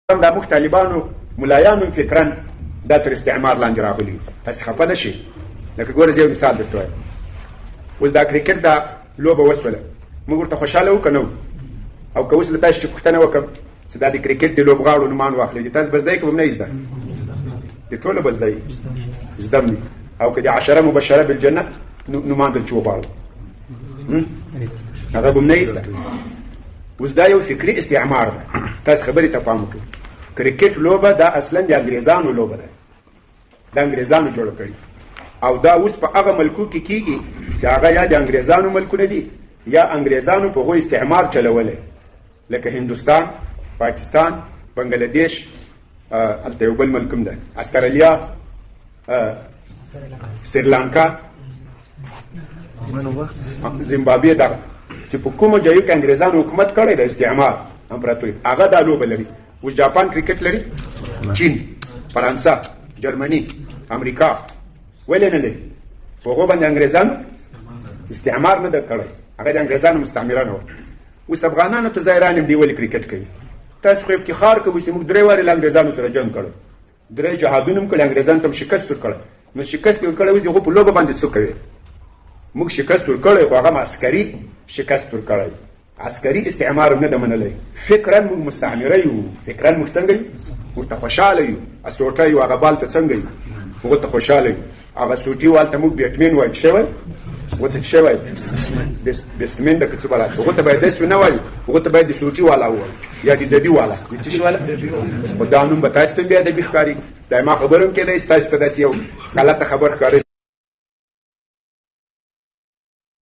دا موږ طالبانو ملایانو فکرا دا تر استعمار لاندې راغلي یو. تاسې خفه نه شئ. لکه ګوره زه یو مثال درته وایم. اوس دا کرکټ دا لوبه وسوله، موږ ورته خوشحاله وو که نه وو؟ او که اوس له تاسو چې پوښتنه وکړم چې دا د کرکټ د لوبغاړو نومان واخلئ، د تاسو به زده که به نه زده؟ د ټولو به زده زده وي. او که د عشره مبشره بالجنه نومان درته وغواړو، هغه به نه زده. اوس دا یو فکري استعمار ده. تاسو خبرې ته پام وکړئ. کرکټ لوبه دا اصلا د انګریزانو لوبه ده، د انګریزانو جوړه کړې، او دا اوس په هغه ملکو کې کیږي چې هغه یا د انګریزانو ملکونه دي یا انګریزانو په هغو استعمار چلولی، لکه هندوستان، پاکستان، بنګلادیش، هلته یو بل ملک هم ده، استرالیا، سریلانکا، زیمبابوې، دغه چې په کومو ځایو کې انګریزانو حکومت کړی د استعمار امپراتوري، هغه دا لوبه لري. اوس جاپان کرکټ لري، چین، فرانسه، جرمني، امریکا ولې نه لري؟ په هغو باندې انګریزانو استعمار نه ده کړی، هغه د انګریزانو مستعمره نه وه. اوس افغانانو ته ظاهران هم دی ولې کرکټ کوي؟ تاسو خو افتخار کوئ چې موږ درې وارې له انګریزانو سره جنګ کړی، درې جهادونه هم کړي، انګریزانو ته هم شکست ورکړی. نو شکست یې ورکړی، اوس د هغو په لوبه باندې څه کوي؟ موږ شکست ورکړی، خو هغه عسکري شکست ورکړی، عسکري استعمار هم نه ده منلی. فکراً موږ مستعمره یو، فکراً موږ څنګه یو؟ ورته خوشحاله یو. اسوټه یو، هغه بال ته څنګه یو؟ هغه ته خوشحاله یو. هغه سوټي وال ته موږ بیټمین وایو، څه شی وایو؟ هغه ته څه شی وایو؟ بیسټمین ده که څه بلا. هغه ته باید داسې نه وایو، هغه ته باید د سوټي والا ووایو یا د دبي والا، د څه شي والا. خو دا نوم به تاسو ته بیا ادبي ښکاري، دا ما خبر هم کېدای شي تاسو ته داسې یو غلطه خبر ښکاري.